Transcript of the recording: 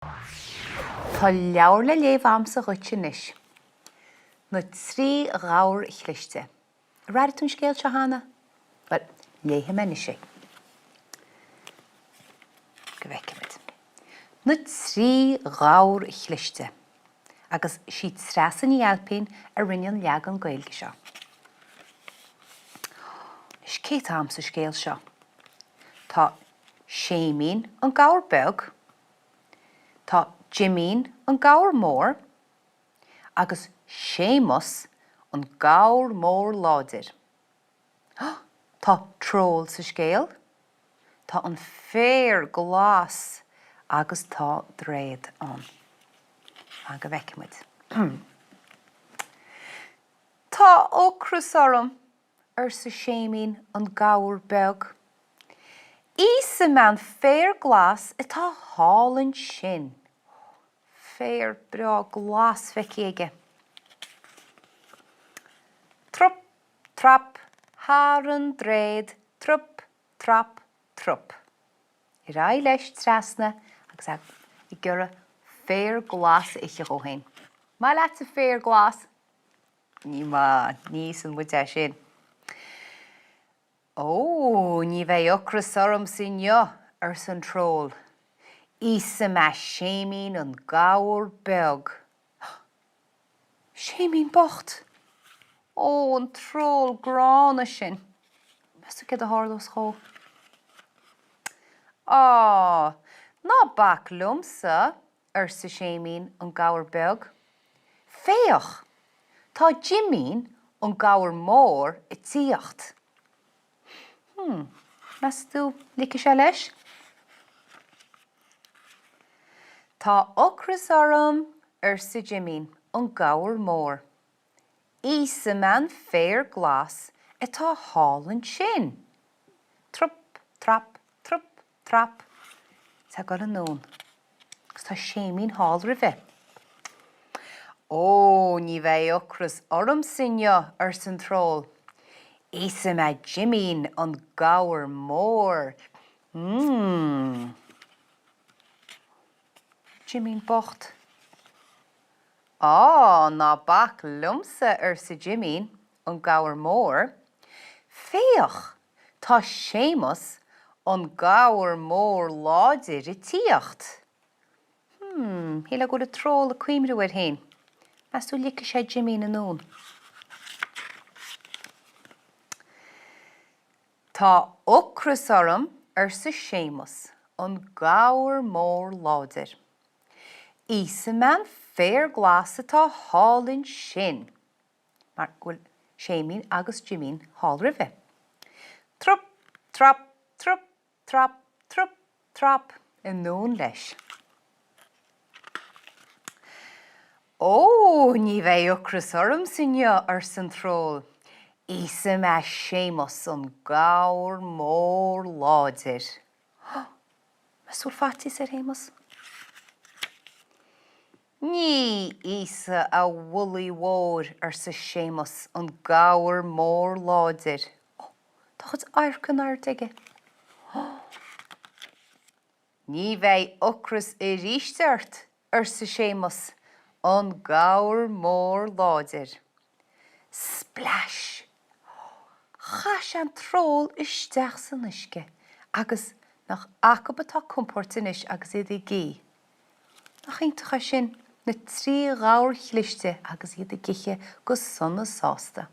Tá leabhar le léamh a'msa dhuit anois. Na Trí Ghabhar Chliste. Ar airigh tú an scéal seo cheana? Bhuel, léifidh mé anois é. Go bhfeicfimid. Na Trí Ghabhar Chliste. Agus sí Treasa Ní Ailpín a rinne an leagan Gaeilge seo. Anois, cé atá a'm sa scéal seo? Tá Séimín an gabhar beag, Tá Jimín an gabhar mór agus Séamus an gabhar mór láidir. Tá troll sa scéal, tá an féar glas agus tá draod ann. Fan go bhfeicfidh muid. Tá ocras orm! arsa Séimín an gabhar beag. Íosfaidh mé an féar glas atá thall ansin. Féar breá glas feicthe aige. Trup, trap, thar an dtraod, trup, trap, trup. Ar aghaidh leis trasna agus é ag iarraidh féar glas a ithe dhó féin. Maith leatsa féar glas! Ní maith, ní íosann muid é sin. Ó, ní bheidh ocras ormsa inniu, arsa an troll. Íosfaidh mé Séimín an gabhar beag. Séimín bocht! Ó, an troll gránna sin! Meas tú céard a tharlós dhó? Á, ná bac liomsa, arsa Séimín an gabhar beag. Féach! Tá Jimín an gabhar mór ag tíocht. Hmm, meas tú ligfidh sé leis? Tá ocras orm, arsa Jimín an gabhar mór. Íosfaidh mé an féar glas atá thall ansin. Trup, trap, trup, Trap. Tá ag dul anonn. Agus tá Séimín thall roimhe. Ó, ní bheidh ocras ormsa inniu, arsa an troll. Íosfaidh mé Jimín an gabhar mór. Mmm. Jimín bocht. Á, ná bac liomsa, arsa Jimín, an gabhar mór. Féach, tá Séamus, an gabhar mór láidir ag tíocht. Hmm, shílfeá go bhfuil an troll ag cuimhniú air féin. Meas tú ligfidh sé Jimín anonn? Tá ocras orm, arsa Séamus, an gabhar mór láidir. Íosfaidh mé an féar glas atá thall ansin, mar go bhfuil Séimín agus Jimín thall roimhe. Trup, trap, trup, trap, trup, trap, anonn leis. Ó, ní bheidh ocras ormsa inniu, arsa an troll. Íosfaidh mé Séamus an gabhar mór láidir. Meas tú bhfuil faitíos ar Shéamus? Ní íosfaidh, a bhulaí mhóir, arsa Séamus an gabhar mór láidir. Ó, tá a chuid adharca in airde aige. Ní bheidh ocras aríst ort, arsa Séamus, an gabhar mór láidir. Splash! Chaith sé an troll isteach san uisce agus nach acub atá compóirt anois agus iad ag ithe. Nach iontach é sin, na trí ghabhar chliste agus iad ag ithe go sona sásta.